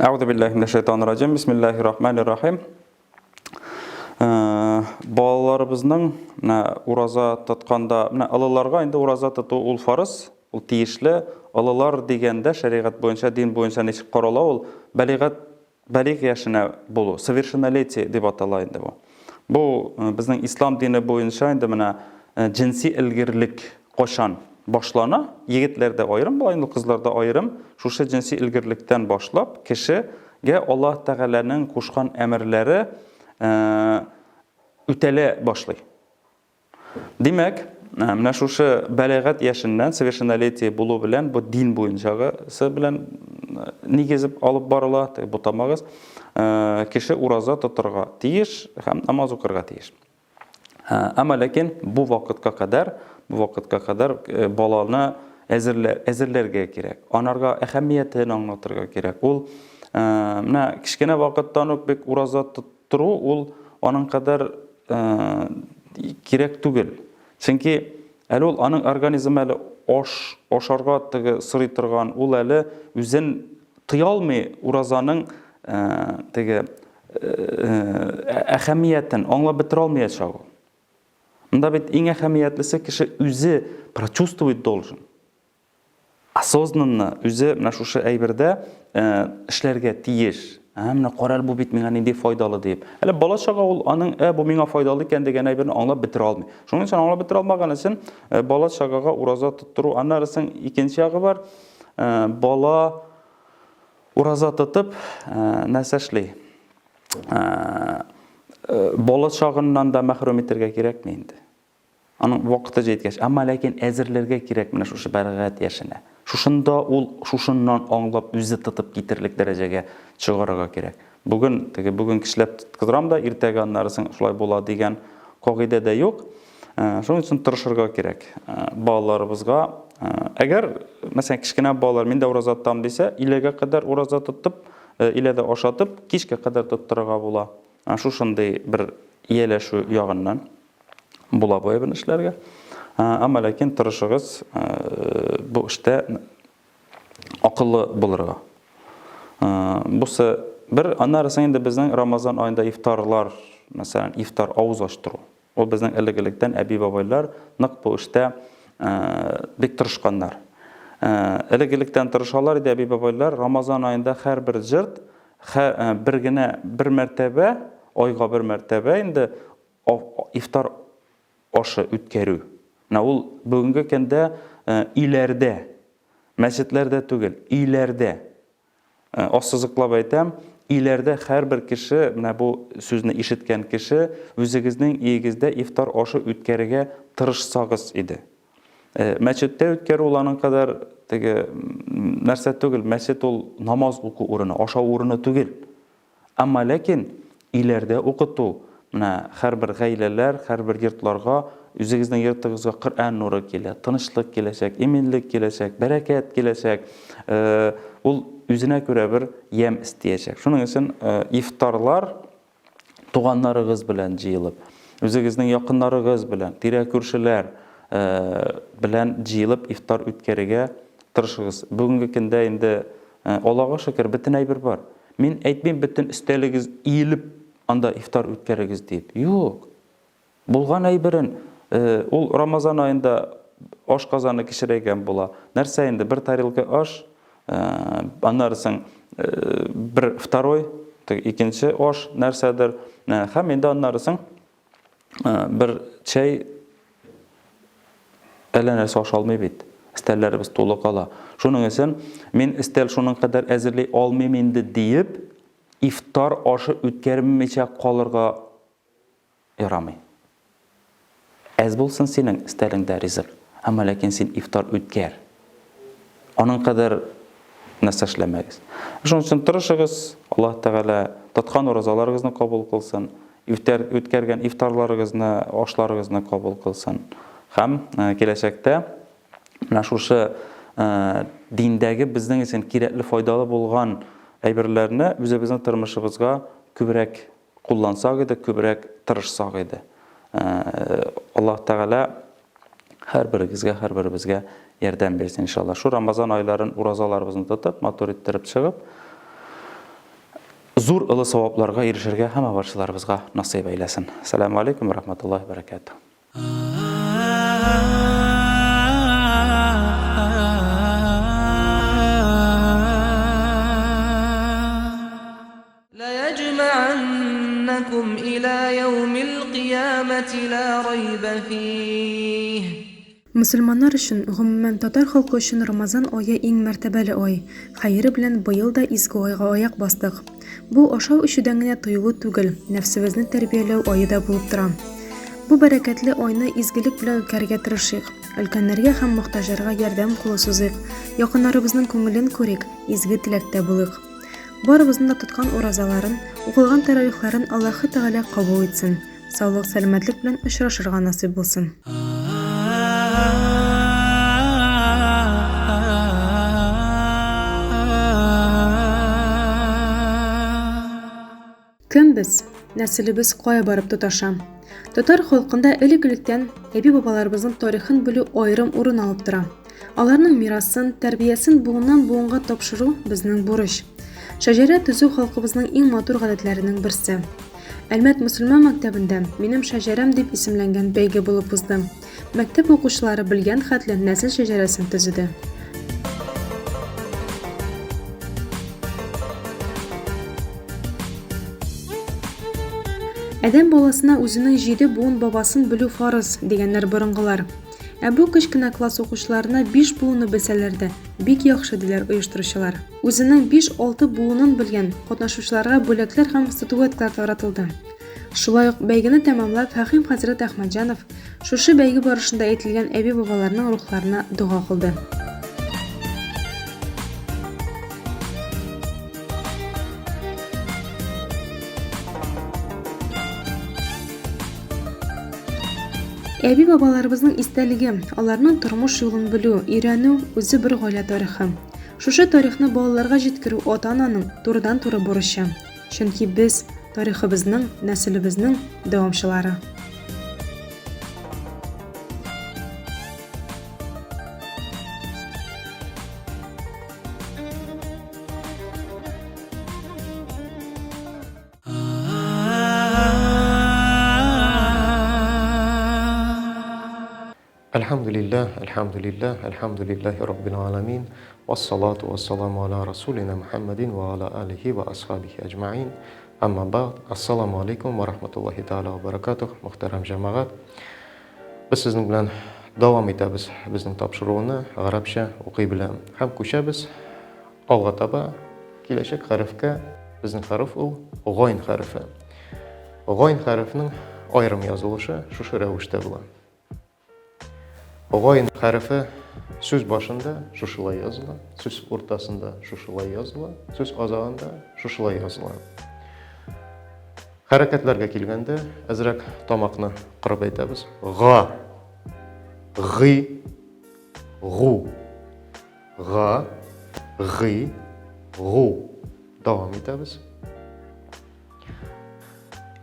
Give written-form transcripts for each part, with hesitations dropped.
Әгъузу биллаһи минәш шайтанир раҗим. Бисмиллаһир рахманир рахим. Балаларыбызның менә ураза тотканда, менә олыларга инде ураза тоту ул фарыз, ул тиешле. Олылар дигәндә шәригать буенча, дин буенча ничек карала ул? Балигать Балигъ яшенә булу, совершеннолетие дип атала инде бу. Бу безнең ислам дине буенча инде менә җенси өлгерлек кайчан башлана, егетләрдә аерым була инде, кызларда аерым, шушы җенси өлгерлектән башлап кешегә Аллаһ Тәгаләнең кушкан әмерләре үтәлә башлый. Димәк, менә шушы бәләгать яшеннән, совершеннолетие булу белән, бу дин буенчагысы белән нигезеп алып барыла, бутамагыз, кеше ураза тотырга тиеш һәм намаз укырга тиеш. Әмма ләкин бу вакытка кадәр, бу вакытка кадәр баланы әзерләр, әзерләргә кирәк. Анарга әһәмиятен аңлатырга кирәк. Ул менә кечкенә вакыттан ук бик ураза тору ул аның кадәр кирәк түгел. Чөнки әле ул аның организмы әле аш ашарга теге сорый торган, ул әле үзен тыя алмый уразаның теге әһәмиятен аңлап бетерә алмаячак ул. Монда бит иң әһәмиятлесе кеше үзе прочувствовать должен. Осознанно үзе менә шушы әйбердә эшләргә тиеш. Ә, менә кара әле, бу бит миңа нинди файдалы диеп. Әле бала чага ул аның, ә, бу миңа файдалы икән дигән әйберне аңлап бетерә алмый. Шуның өчен аңлап бетерә алмаган өчен бала чагага ураза тоттыру. Аннары соң икенче ягы бар. Бала ураза тотып нәрсә эшли? Бала чагыннан да мәхрүм итәргә кирәкми инде. Аның вакыты җиткәч, әмма ләкин әзерләргә кирәк менә шушы бәләгать яшенә. Шушында ул шушыннан аңлап үзе тотып китерлек дәрәҗәгә чыгарырга кирәк. Бүген теге бүген кичләп тоткызырам да, иртәгә аннары соң шулай була дигән кагыйдә дә юк. Шуның өчен тырышырга кирәк. Балаларыбызга, әгәр, мәсәлән, кечкенә балалар мин дә ураза тотам дисә, иләгә кадәр ураза тотып, иләдә ашатып, кичкә кадәр тоттырырга була. Шушындый бер ияләшү ягыннан була бу әйберне эшләргә. Әмма ләкин тырышыгыз бу эштә акыллы булырга. Бусы бер, аннары соң инде безнең Рамазан аенда ифтарлар, мәсәлән, ифтар авыз ачтыру. Ул безнең элек-электән әби-бабайлар нык бу эштә бик тырышканнар. Элек-электән тырышалар иде әби-бабайлар, Рамазан аенда һәрбер җырт бер генә бер мәртәбә, айга бер мәртәбә инде ифтар ашы үткәрү. Менә ул бүгенге көндә өйләрдә, мәчетләрдә түгел, өйләрдә. Ассызыклап әйтәм, өйләрдә һәрбер кеше, менә бу сүзне ишеткән кеше, үзегезнең өегездә ифтар ашы үткәрергә тырышсагыз иде. Мәчеттә үткәрү ул аның кадәр теге нәрсә түгел, мәчет ул намаз уку урыны, ашау урыны түгел. Әмма ләкин өйләрдә укыту, менә һәрбер гаиләләр, һәрбер йортларга, үзегезнең йортыгызга Коръән нуры килә, тынычлык киләчәк, иминлек киләчәк, бәрәкәт киләчәк. Ул үзенә күрә бер ямь өстиячәк. Шуның өчен ифтарлар туганнарыгыз белән җыелып, үзегезнең якыннарыгыз белән, тирә-күршеләр белән җыелып ифтар үткәрергә тырышыгыз. Бүгенге көндә инде Аллага шөкер, бөтен әйбер бар. Мин әйтмим бөтен өстәлегез иелеп анда ифтар үткәрегез дип. Юк. Булган әйберен ул Рамазан аенда аш казаны кечерәйгән була. Нәрсә инде бер тарелка аш, аннары соң бер второй, икенче аш нәрсәдер, һәм инде аннары соң бер чәй әллә нәрсә ашалмый бит. Өстәлләребез тулы кала. Шуның өчен мин өстәл шуның кадәр әзерли алмыйм инде диеп, ифтар ашы үткәрмичә калырга ярамый. Әз булсын синең өстәлеңдә ризык, әмма ләкин син ифтар үткәр. Аның кадәр нәрсә эшләмәгез. Шуның өчен тырышыгыз, Аллаһ Тәгалә тоткан уразаларыгызны кабул кылсын, ифтар үткәргән ифтарларыгызны, ашларыгызны кабул кылсын. Һәм киләчәктә менә шушы диндәге безнең өчен кирәкле, файдалы булган әйберләрне үзебезнең тормышыбызга күбрәк куллансак иде, күбрәк тырышсак иде. Аллаһ Тәгалә һәрберегезгә, һәрберебезгә ярдәм бирсен, иншалла. Шу Рамазан айларын уразаларыбызны тотып, матур иттереп чыгып, Зур олы савапларга ирешергә һәммә барчаларыбызга насыйп әйләсен. Сәламү алейкум вә рахматуллаһи вә бәрәкәтүһ. لَيَجْمَعَنَّكُمْ إِلَى يَوْمِ الْقِيَامَةِ لَا رَيْبَ فِيهِ. Мөселманнар өчен, гомумән, татар халкы өчен Рамазан ае иң мәртәбәле ай. Хәере белән быел да изге айга аяк бастык. Бу ашау-эчүдән генә тыелу түгел, нәфсебезне тәрбияләү ае да булып тора. Бу бәрәкәтле айны изгелек белән үткәрергә тырышыйк, өлкәннәргә һәм мохтаҗларга ярдәм кулы сузыйк, якыннарыбызның күңелен күрик, изге теләктә булыйк. Барыбызның да тоткан уразаларын, укылган тәравихларын Аллаһы Тәгалә кабул итсен. Саулык, сәламәтлек белән очрашырга насыйп булсын. Кем без? Нәселебез кая барып тоташа? Татар халкында элек-электән әби-бабаларыбызның тарихын белү аерым урын алып тора. Аларның мирасын, тәрбиясен буыннан-буынга тапшыру безнең бурыч. Шәҗәрә төзү халкыбызның иң матур гадәтләренең берсе. Әлмәт мөселман мәктәбендә Минем шәҗәрәм дип исемләнгән бәйге булып узды. Мәктәп укучылары белгән хәтле нәсел шәҗәрәсен төзеде. Адәм баласына үзенең җиде буын бабасын белү фарыз, дигәннәр борынгылар. Ә бу кечкенә класс укучыларына биш буынны белсәләр дә, бик яхшы, диләр оештыручылар. Үзенең биш-алты буынын белгән катнашучыларга бүләкләр һәм статуэткалар таратылды. Шулай ук бәйгене тәмамлап Фәһим хәзрәт Әхмәтҗанов шушы бәйге барышында әйтелгән әби-бабаларның рухларына дога кылды. Әби-бабаларыбызның истәлеге, аларның тормыш юлын белү, өйрәнү, үзе бер гаилә тарихы. Шушы тарихны балаларга җиткерү ата-ананың турыдан-туры бурычы. Чөнки без, тарихыбызның, нәселебезнең дәвамчылары. Әлхәмдүлилләһ, әлхәмдүлилләһ, әлхәмдүлилләһи раббил галәмин, вассалату вассаламу аля расулина Мухәммәдин ва аля алихи ва асхабихи әҗмәин. Әмма бәгъд, ассаламу алейкум ва рахматуллахи тааля ва баракатух, мөхтәрәм җәмәгать. Без сезнең белән дәвам итәбез безнең тапшыруны гарәпчә укый беләм. Һәм күчәбез алга таба киләчәк хәрефкә. Безнең хәреф ул гайн хәрефе. Гайн хәрефенең аерым язылышы шушы рәвештә була. Гайн хәрефе сүз башында шушылай языла, сүз уртасында шушылай языла, сүз азагында шушылай языла. Хәрәкәтләргә килгәндә, әзрәк тамакны кырып әйтәбез. Га, гы, гу. Га, гы, гу. Дәвам итәбез.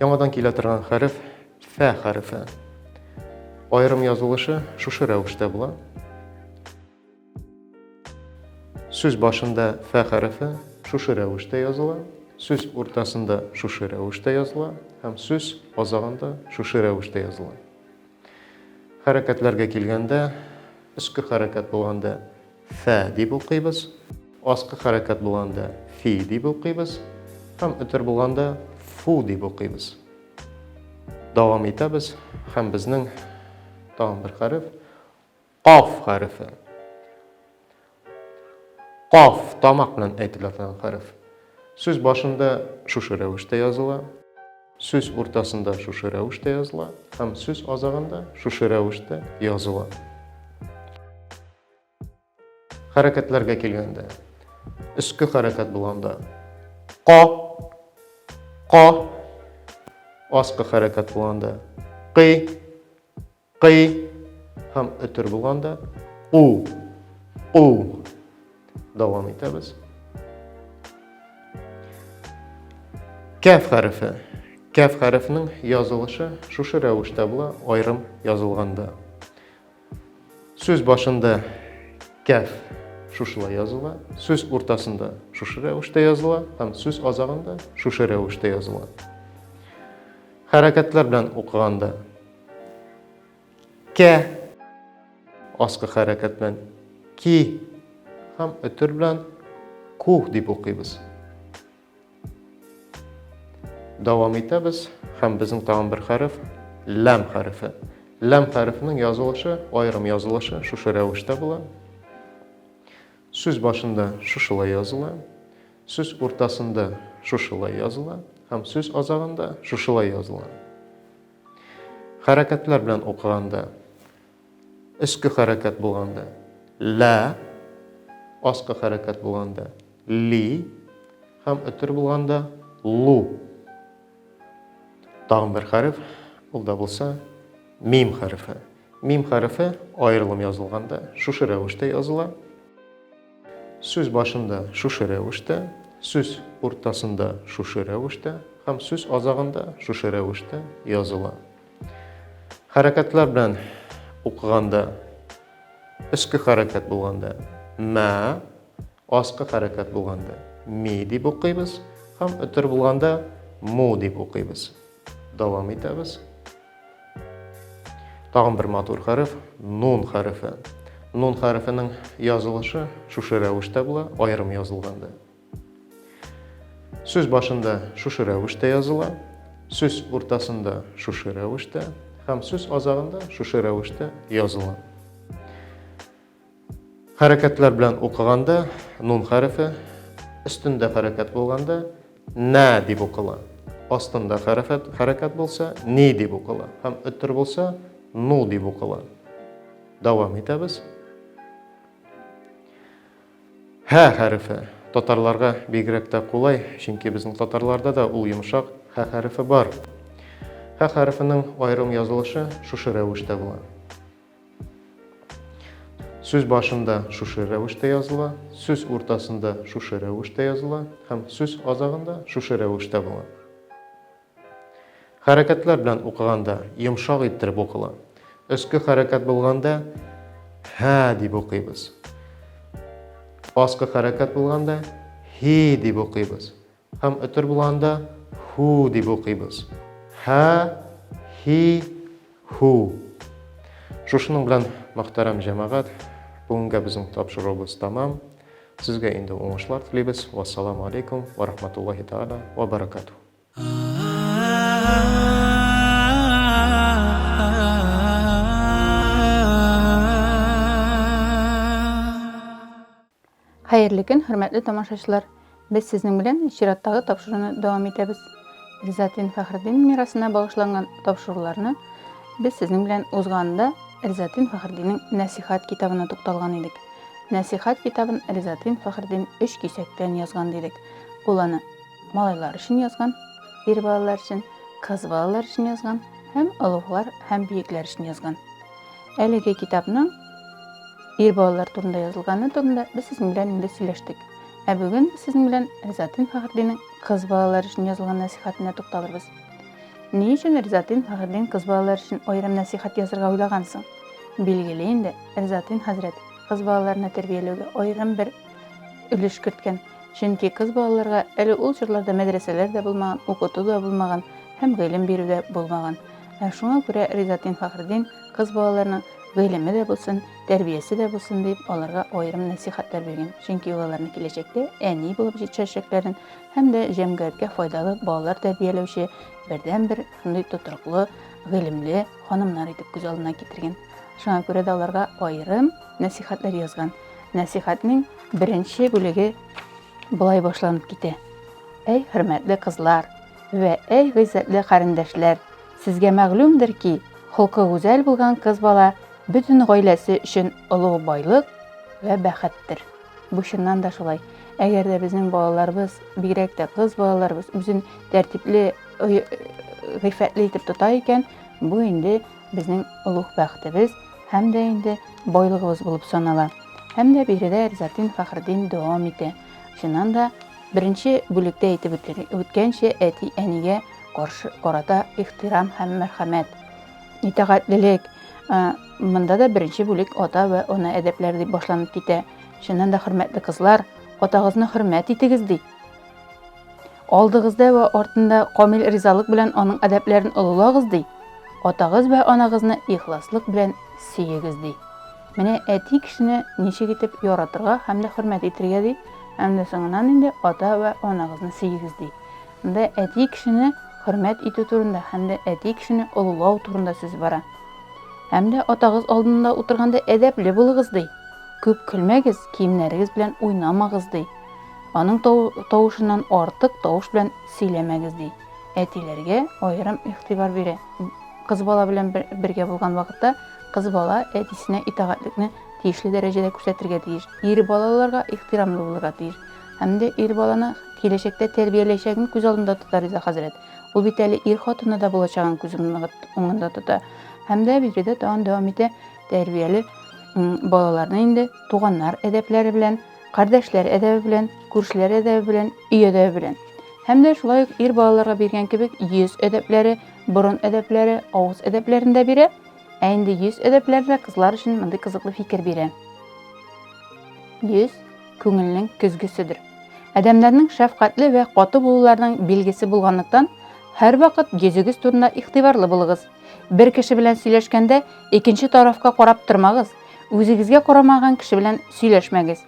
Яңадан килә торган хәреф фә хәрефе. Аерым язылышы шушы рәвештә була. Сүз башында фә хәрефе шушы рәвештә языла, сүз уртасында шушы рәвештә языла һәм сүз азагында шушы рәвештә языла. Хәрәкәтләргә килгәндә, өске хәрәкәт булганда фә дип укыйбыз, аскы хәрәкәт булганда фи дип укыйбыз һәм өтер булганда фу дип укыйбыз. Дәвам итәбез һәм безнең тагын бер хәреф каф хәрефе. Каф тамак белән әйтелә торган хәреф. Сүз башында шушы рәвештә языла, сүз уртасында шушы рәвештә языла һәм сүз азагында шушы рәвештә языла. Хәрәкәтләргә килгәндә, өске хәрәкәт булганда ка, ка, аскы хәрәкәт булганда кый, Кый һәм өтер булганда у, у. Дәвам итәбез. Кәф хәрефе. Кәф хәрефенең язылышы шушы рәвештә була, аерым язылганда. Сүз башында кәф шушылай языла, сүз уртасында шушы рәвештә языла һәм сүз азагында шушы рәвештә языла. Хәрәкәтләр белән укыганда кә аскы хәрәкәт белән ки һәм өтер белән ку дип укыйбыз. Дәвам итәбез һәм безнең тагын бер хәреф ләм хәрефе. Ләм хәрефенең язылышы, аерым язылышы шушы рәвештә була. Сүз башында шушылай языла, сүз уртасында шушылай языла һәм сүз азагында шушылай языла. Хәрәкәтләр белән укыганда өске хәрәкәт булганда лә, аскы хәрәкәт булганда ли һәм өтер булганда лу. Тагын бер хәреф, ул да булса мим хәрефе. Мим хәрефе аерылым язылганда шушы рәвештә языла. Сүз башында шушы рәвештә, сүз уртасында шушы рәвештә һәм сүз азагында шушы рәвештә языла. Хәрәкәтләр белән укыганда өске хәрәкәт булганда мә, аскы хәрәкәт булганда ми дип укыйбыз һәм өтер булганда му дип укыйбыз. Дәвам итәбез. Тагын бер матур хәреф, нун хәрефе. Нун хәрефенең язылышы шушы рәвештә була, аерым язылганда. Сүз башында шушы рәвештә языла, сүз уртасында шушы рәвештә һәм сүз азагында шушы рәвештә языла. Хәрәкәтләр белән укыганда нун хәрефе өстендә хәрәкәт булганда нә дип укыла. Астында хәрәфәт хәрәкәт булса ни дип укыла һәм өтер булса ну дип укыла. Дәвам итәбез. Һә хәрефе татарларга бигрәк тә кулай, чөнки безнең татарларда да ул йомшак һә хәрефе бар. Һә хәрефенең аерым язылышы шушы рәвештә була. Сүз башында шушы рәвештә языла, сүз уртасында шушы рәвештә языла һәм сүз азагында шушы рәвештә була. Хәрәкәтләр белән укыганда йомшак иттереп укыла. Өске хәрәкәт булганда һә дип укыйбыз. Аскы хәрәкәт булганда һи дип укыйбыз. Һәм өтер булганда һу дип укыйбыз. Һә, һи, һу. Шушының белән, мөхтәрәм җәмәгать, бүгенгә безнең тапшыруыбыз тәмам. Сезгә инде уңышлар телибез. Вассаламу алейкум ва рахматуллахи тааля ва баракатуһ. Хәерле көн, хөрмәтле тамашачылар! Без сезнең белән чираттагы тапшыруны дәвам итәбез. Ризатдин Фәхретдин мирасына багышланган тапшыруларны без сезнең белән узганда Ризатдин Фәхретдиннең Нәсихәт китабына тукталган идек. Нәсихәт китабын Ризатдин Фәхретдин өч кисәктән язган дидек. Ул аны малайлар өчен язган, ир балалар өчен, кыз балалар өчен язган һәм олуглар һәм бөекләр өчен язган. Әлеге китапның Ир балалар турында язылганы турында без сезнең белән инде сөйләштек. Ә бүген без сезнең белән Ризатдин Фәхретдиннең кыз балалар өчен язылган нәсихәтенә тукталырбыз. Ни өчен Ризатдин Фәхретдин кыз балалар өчен аерым нәсихәт язырга уйлаган соң? Билгеле инде, Ризатдин хәзрәт кыз балаларны тәрбияләүгә аерым бер өлеш керткән. Чөнки кыз балаларга әле ул чорларда мәдрәсәләр дә булмаган, укыту да булмаган һәм гыйлем бирү дә булмаган. Ә шуңа күрә Ризатдин Фәхретдин Кыз балаларның гыйлеме дә булсын, тәрбиясе дә булсын дип, аларга аерым нәсыйхәтләр биргән. Чөнки ул аларны киләчәктә әни булып җитешәчәкләрен һәм дә җәмгыятькә файдалы балалар тәрбияләүче бердәнбер шундый тотрыклы, гыйлемле ханымнар итеп күз алдына китергән. Шуңа күрә дә аларга аерым нәсыйхәтләр язган. Нәсыйхәтнең беренче бүлеге болай башланып китә. Әй, хөрмәтле кызлар вә әй, гыйззәтле карендәшләр! Сезгә мәгълүмдер ки, холкы гүзәл булган кыз бала бөтен гаиләсе өчен олуг байлык вә бәхеттер. Бу чыннан да шулай. Әгәр дә безнең балаларыбыз, бигрәк тә кыз балаларыбыз үзен тәртипле, гыйффәтле итеп тота икән, бу инде безнең олуг бәхетебез һәм дә инде байлыгыбыз булып санала. Һәм дә биредә Ризатдин Фәхретдин дәвам итә. Чыннан да, беренче бүлектә әйтеп үткәнчә, әти-әнигә каршы карата ихтирам һәм мәрхәмәт, итагатьлелек. Монда да беренче бүлек ата вә ана әдәпләре дип башланып китә. Чыннан да, хөрмәтле кызлар, атагызны хөрмәт итегез, ди. Алдыгызда вә артында камил ризалык белән аның әдәпләрен олылагыз, ди. Атагыз вә анагызны ихласлык белән сөегез, ди. Менә әти кешене ничек итеп яратырга һәм дә хөрмәт итергә, ди. Һәм дә соңыннан инде ата вә анагызны сөегез, ди. Монда әти кешене хөрмәт итү турында һәм дә әти кешене олылау турында сүз бара. Һәм дә атагыз алдында утырганда әдәпле булыгыз, ди. Күп көлмәгез, киемнәрегез белән уйнамагыз, ди. Аның тавышыннан артык тавыш белән сөйләмәгез, ди. Әтиләргә аерым игътибар бирә. Кыз бала белән бергә булган вакытта кыз бала әтисенә итагатьлекне тиешле дәрәҗәдә күрсәтергә тиеш. Ир балаларга ихтирамлы булырга тиеш. Һәм дә ир баланы киләчәктә тәрбияләячәген күз алдында тота Риза хәзрәт. Ул бит әле ир хатыны да булачагын күз уңында тота. Һәм дә биредә тагын дәвам итә тәрбияле балаларны инде туганнар әдәпләре белән, кардәшләр әдәбе белән, күршеләр әдәбе белән, өй әдәбе белән. Һәм дә шулай ук ир балаларга биргән кебек йөз әдәпләре, борын әдәпләре, авыз әдәпләрен дә бирә. Ә инде йөз әдәпләре дә кызлар өчен мондый кызыклы фикер бирә. Йөз күңелнең көзгеседер. Адәмнәрнең шәфкатьле вә каты булуларының билгесе булганлыктан, һәрвакыт йөзегез турында игътибарлы булыгыз. Бер кеше белән сөйләшкәндә, икенче тарафка карап тормагыз, үзегезгә карамаган кеше белән сөйләшмәгез.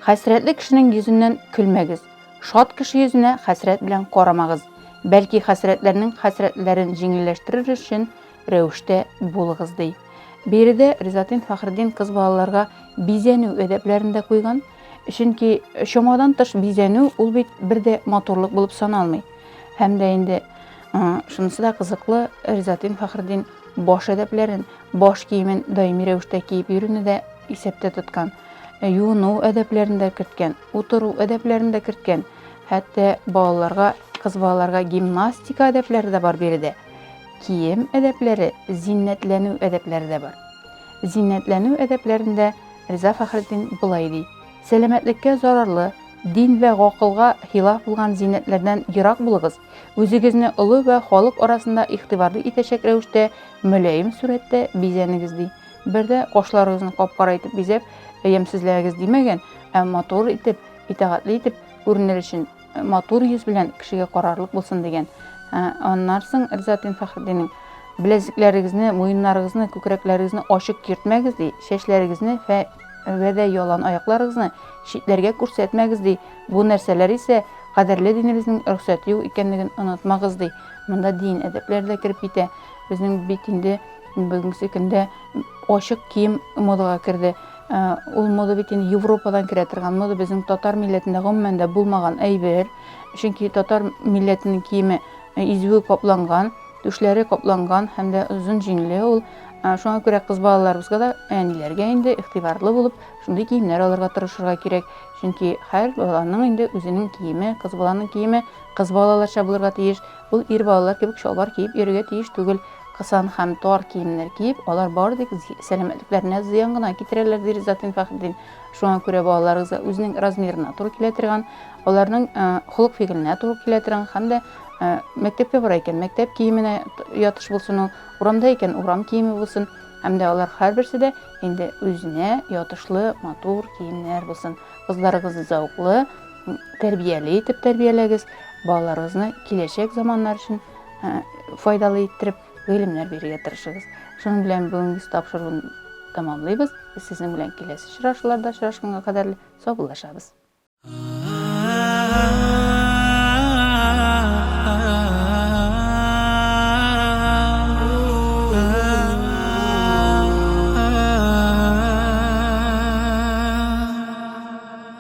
Хәсрәтле кешенең йөзеннән көлмәгез, шат кеше йөзенә хәсрәт белән карамагыз, бәлки хәсрәтләрнең хәсрәтләрен җиңелләштерер өчен рәвештә булыгыз, ди. Биредә Ризатин Фәхретдин кыз балаларга бизәнү әдәпләрен дә куйган, чөнки чамадан тыш бизәнү ул бит бер дә матурлык булып саналмый. Һәм дә инде шунысы да кызыклы, Ризатин Фәхретдин баш әдәпләрен, баш киемен даими рәвештә киеп йөрүне дә исәптә тоткан. Юыну әдәпләрен дә керткән, утыру әдәпләрен дә керткән. Хәтта балаларга, кыз балаларга гимнастика әдәпләре дә бар биредә. Кием әдәпләре, зиннәтләнү әдәпләре дә бар. Зиннәтләнү әдәпләрендә Риза Фәхретдин болай ди: Сәламәтлеккә зарарлы, Дин вә гакылга хилаф булган зиннәтләрдән ерак булыгыз, үзегезне олы вә халык арасында игътибарлы итәчәк рәвештә мөлаем сурәттә бизәнегез, ди. Бер дә кашларыгызны кап-кара итеп бизәп, ямьсезләгез димәгән, ә матур итеп, итагатьле итеп күренер өчен, матур йөз белән кешегә карарлык булсын дигән. Аннан соң Ризатдин Фәхретдиннең беләзекләрегезне, муеннарыгызны, күкрәкләрегезне ачык йөртмәгез, ди, чәчләрегезне фә вә дә ялан аякларыгызны читләргә күрсәтмәгез, ди. Бу нәрсәләр исә кадерле динебезнең рөхсәте юк икәнлеген онытмагыз, ди. Монда дин әдәпләре дә кереп китә. Безнең бит инде бүгенге көндә ачык кием модага керде. Ул мода бит инде Европадан керә торган мода, безнең татар милләтендә гомумән дә булмаган әйбер. Чөнки татар милләтенең киеме изүе капланган, түшләре капланган һәм дә озын җиңле ул. Шуңа күрә кыз балаларыбызга да, әниләргә инде игътибарлы булып, шундый киемнәр алырга тырышырга кирәк. Чөнки һәр баланың инде үзенең киеме, кыз баланың киеме кыз балаларча булырга тиеш. Ул ир балалар кебек чалбар киеп йөрергә тиеш түгел. Кысан һәм тар киемнәр киеп, алар бары тик сәламәтлекләренә зыян гына китерәләр, ди Ризатдин Фәхретдин. Шуңа күрә балаларыгызга үзенең размерына туры килә торган, аларның холык-фигыленә туры килә торган һәм дә мәктәпкә бара икән, мәктәп киеменә ятыш булсын ул, урамда икән, урам киеме булсын. Һәм дә алар һәрберсе дә инде үзенә ятышлы матур киемнәр булсын. Кызларыгызны зәвыклы, тәрбияле итеп тәрбияләгез, балаларыгызны киләчәк заманнар өчен файдалы иттереп гыйлемнәр бирергә тырышыгыз. Шуның белән бүгенге тапшыруны тәмамлыйбыз. Без сезнең белән киләсе очрашуларда очрашканга кадәрле саубуллашабыз.